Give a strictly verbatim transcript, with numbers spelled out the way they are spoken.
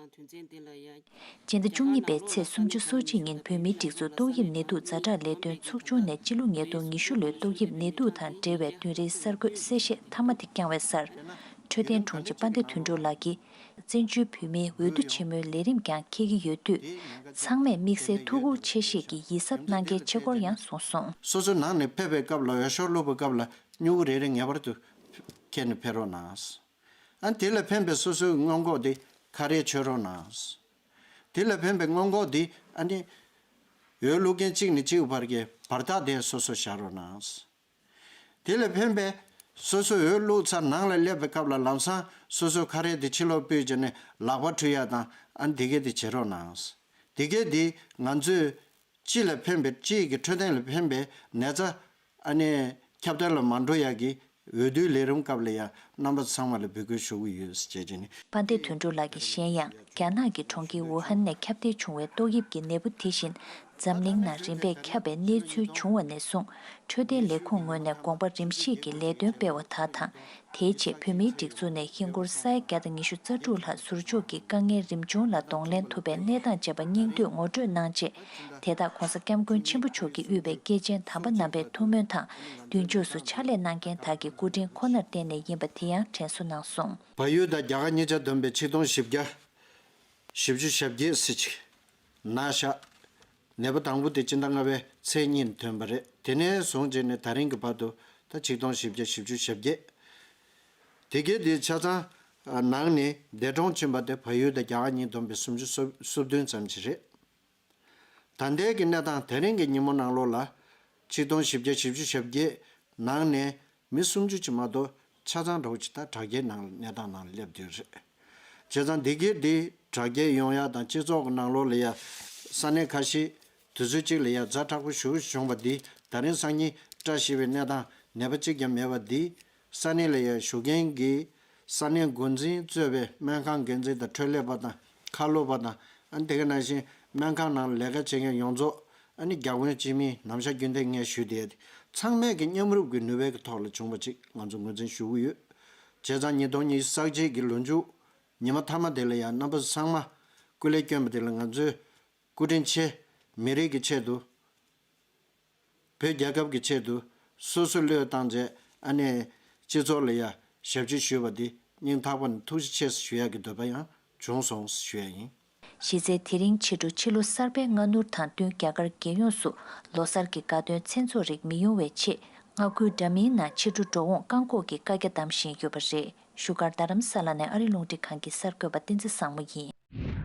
སྤྱི་ཟླ་བཅུ་གཉིས་པའི་ཚེས་སུམ་ཅུ་སོ་གཅིག་ཉིན་བོད་མིའི་སྒྲིག་འཛུགས་ཏོག་དབྱིབས་ནད་དུག་ཛ་དྲག་ལས་དོན་ཚོགས་ཆུང་ནས་སྤྱི་ལོ་ཉིས་སྟོང་ཉི་ཤུ་ལོའི་ཏོག་དབྱིབས་ནད་དུག་དང་འབྲེལ་བའི་བདུན་རེའི་གསར་འགོད་གསལ་བཤད་མཐའ་མ་དེ་བསྐྱངས་པའི་སར། འཕྲོད་བསྟེན་དྲུང་ཆེ་དཔལ་ལྡན་དོན་གྲུབ་ལགས་ཀྱིས། བཙན་བྱོལ་བོད་མིའི་འོས་བསྡུ་ཆེན་མོའི་ལས་རིམ་ཀྱང་འཁེལ་གྱི་ཡོད་དུས། ཚང་མས་དམིགས་བསལ་ཐུགས་ཁུར་ཆེ་བཞེས་ཀྱིས་ཡིད་གཟབ་གནང་གལ་ཆེ་སྐོར་ཡང་གསུངས་སོང་། སོ་སོའི་ནང་ནས་ཕེབས་པའི་སྐབས་ལ་འོས་ཤོག་བླུགས་པའི་སྐབས་ལ་སྨྱུ་གུ་རེ་རེ་ངེས་པར་དུ་འཁྱེར་ནས་ཕེབས་རོགས་གནང་། ཨ་དེ་ལ་ཕན་པའི་སོ་སོའི་སྔོན་འགོག་དེ་ཁ་རས་མཆོད་རོགས་གནང་། དེ་ལ་ཕན་པའི་སྔོན་འགོག་དེ་ཨ་ནི་འོས་བླུག་མཁན་གཅིག་ནས་གཅིག་བར་གྱི་བར་ཐག་དེ་སོ་སོ་བཞག་རོགས་གནང་། དེ་ལ་ཕན་པའི་སོ་སོ་འོས་བླུག་ཚར་ནང་ལ་སླེབས་པའི་སྐབས་ལ་ལམ་སང་སོ་སོའི་ཁ་རས་དེ་ཕྱི་ལོགས་ཕུད་བྱས་ནས་ལག་པ་འཁྲུ་ཡ་དང་ཨ་ནི་དེ་གས་དེ་བྱེད་རོགས་གནང་། དེ་གས་དེ་ང་ཚོས་སྤྱི་ལ་ཕན་པའི་སྤྱི་ཡི་གི་འཕྲོད་བསྟེན་ལ་ཕན་པའི་ནད་རྩ་ཨ་ནི་ཁྱབ་གདལ་ལ་མ་འགྲོ་ཡག་གི་འོས་བསྡུའི་ལས་རིམ་སྐབས་ལ་ཡང་རྣམ་པ་ཚང་མ་ལ་འབོད་སྐུལ་ཞུ་གི་ཡོད་ཅེས་བྱས་ནས། དཔལ་ལྡན་དོན་གྲུབ་ལགས་ཀྱིས་གཞན་ཡང་རྒྱ་ནག་གི་གྲོང་ཁྱེར་ཝུ་ཧན་ནས་ཁྱབ་གདལ་བྱུང་བའི་ཏོག་དབྱིབས་ཀྱི་ནད་འབུ་དེ་བཞིན་འཛམ་གླིང་ནང་རིམ་པས་ཁྱབ་པའི་གནས་ཚུལ་བྱུང་བ་ནས་བཟུང་འཕྲོད་བསྟེན་ལས་ཁུངས་ངོས་ནས་དགོངས་པ་རིམ་བཞིན་གྱིས་ལས་དོན་སྤེལ་བ་དག་དང་། དེའི་རྗེས་བོད་མིའི་སྒྲིག་འཛུགས་ནས་ཧིན་སྒོར་ས་ཡ་བརྒྱ་དང་ཉི་ཤུ་རྩ་དྲུག་ལྷག་ཟུར་འཇོག་གིས་དཀའ་ངལ་རིམ་བྱུང་ལ་གདོང་ལེན་ཐུབ་པའི་གནས་སྟངས་བཅས་པ་སྙིང་བསྡུས་ངོ་སྤྲོད་གནང་རྗེས། དེ་དག་༧གོང་ས་༧སྐྱབས་མགོན་ཆེན་པོ་མཆོག་གིས་དབུས་པའི་སྐྱེས་ཆེན་དམ་པ་རྣམ་པའི་ཐུགས་སྨོན་དང་མདུན་ཕྱོགས་སུ་ཕྱག་ལས་གནང་མཁན་དག་གི་སྐུ་དྲིན་ཁོ་ནར་བརྟེན་ནས་ཡིན་པ་དེ་ཡང་དྲན་གསོ་གནང་སོང་། བལ་ཡུལ་དང་རྒྱ་གར་གཉིས་ཆ་བསྡོམས་པའི་ཆིག་སྟོང་བཞི་བརྒྱ་བཞི་བཅུ་ཞེ་བརྒྱད་ཟེར་ཅིག་ན་ཤག་ནད་པ་དང་པོ་དེ་སྤྱི་ཟླ་ལྔ་པའི་ཚེས་གཉིས་ཐོན་པ་རེད། དེ་ནས་བཟུང་བྱས་ནས་ད་རིང་གི་བར་དུ་ད་ཆིག་སྟོང་བཞི་བརྒྱ་བཞི་བཅུ་ཞེ་བརྒྱད། དེ་གའི་དེ་ཆ་ཚང་ནང་ནས་འདས་གྲོངས་ཕྱིན་པ་དེ་བལ་ཡུལ་དང་རྒྱ་གར་གཉིས་བསྡོམས་པའི་སུམ་ཅུ་སོ་སོ་བདུན་ཙམ་ཅིག་རེད། ད་ལྟའི་གི་གནས་སྟངས་དེ་རིང་གི་ཉིན་མོ་ནང་ལོགས་ལ་ཆིག་སྟོང་བཞི་བརྒྱ་བཞི་བཅུ་ཞེ་བརྒྱད་ནང་ནས་མི་སུམ་ཅུ་ཅིག་མ་གཏོགས་ཆ་ཚང་འདྲ་བོ་ཅིག་ད་དྲག་སྐྱེད་ནང་གནས་སྟངས་ནང་སླེབས་བསྡད་ཡོད་རེད། བྱས་ཙང་འདི་གའི་འདི་དྲག་སྐྱེད་ཡོང་ཡ་དང་སྤྱི་ཚོགས་ཀྱི་ནང་ལོགས་ལ་ཡ་ས་གནས་ཁ་ཤས་དུས་ཚོད་གཅིག་ལ་ཡ་ཛ་དྲག་པོ་ཞེ་པོ་བྱུང་བ་འདི་ད་རིང་སང་ཉིན་བཀྲ་ཤིས་པའི་གནས་སྟངས་ནད་པ་གཅིག་ཀྱང་མེད་པ་འདི། ས་གནས་ལ་ཡང་བཞུགས་མཁན་གྱི་ས་གནས་འགོ་འཛིན་གཙོས་པའི་སྨན་ཁང་འགན་འཛིན་དང་འཕྲོད་ལས་པ་དང་ཁ་ལོ་པ་དང་ཨ་ནི་དེ་ག་ནང་བཞིན་སྨན་ཁང་ནང་ལས་ཀ་བྱེད་མཁན་ཡོངས་རྫོགས་ཨ་ནི་རྒྱ་དཔོན་སྤྱི་མིས་ནམ་ཞག་རྒྱུན་ལྡན་ངས་ཞུས་བསྡད་དེ་ཚང་མས་ཀྱི་མཉམ་རུབ་ཀྱི་ནུས་པའི་གི་ཐོག་ལ་བྱུང་བ་ཅིག་ང་ཚོ་ངོས་འཛིན་ཞུ་གི་ཡོད། བྱས་ཙང་ཉིས་སྟོང་ཉི་ཤུ་རྩ་གཅིག་གི་ལོ་མཇུག་ཉི་མ་མཐའ་མ་དེ་ལ་ཡང་རྣམ་པ་ཚང་མ་སྐུ་ལས་བསྐྱོན་པ་དེ་ལ་ང་ཚོས་སྐུ་དྲིན་ཆེ། མི་རིགས་ཀྱི་ཆེད་དུ། བོད་རྒྱལ་ཁབ་ཀྱི་ཆེད་དུ་སོ་སོ་བློས་བཏང་བྱས་ཨ་ནེ་སྤྱི་ཚོགས་ལ་ཡ་ཞབས་ཕྱི་ཞུས་པ་འདི་སྙིང་ཐག་པ་ནས་ཐུགས་རྗེ་ཆེ་ཞུ་ཡག་གི་འདོད་པ་ཡང་བྱུང་སོང་ཞུ་ཡ་ཡིན། གཞི་རྩའི་དེ་རིང་ཕྱི་དྲོ་ཕྱི་ལོ་གསར་པའི་སྔ་སྣུར་དང་བསྟུན་རྒྱ་གར་རྒྱལ་ཡོངས་སུ་ལོ་གསར་གྱི་དགའ་སྟོན་མཚན་ཚོགས་རིགས་མི་ཡོང་བའི་ཆེད་མངའ་ཁུལ་འདྲ་མིན་ནང་ཕྱི་དྲོ་འགྲོ་འོང་བཀག་འགོག་གི་བཀའ་རྒྱ་བསྡམས་བཞིན་ཡོད་པ་རེད། བཞུགས་སྒར་རྡ་རམ་ས་ལ་ནས་ཨ་རི་རླུང་འཕྲིན་ཁང་གི་གསར་འགོད་པ་བསྟན་འཛིན་བཟང་མོ་ཡིན།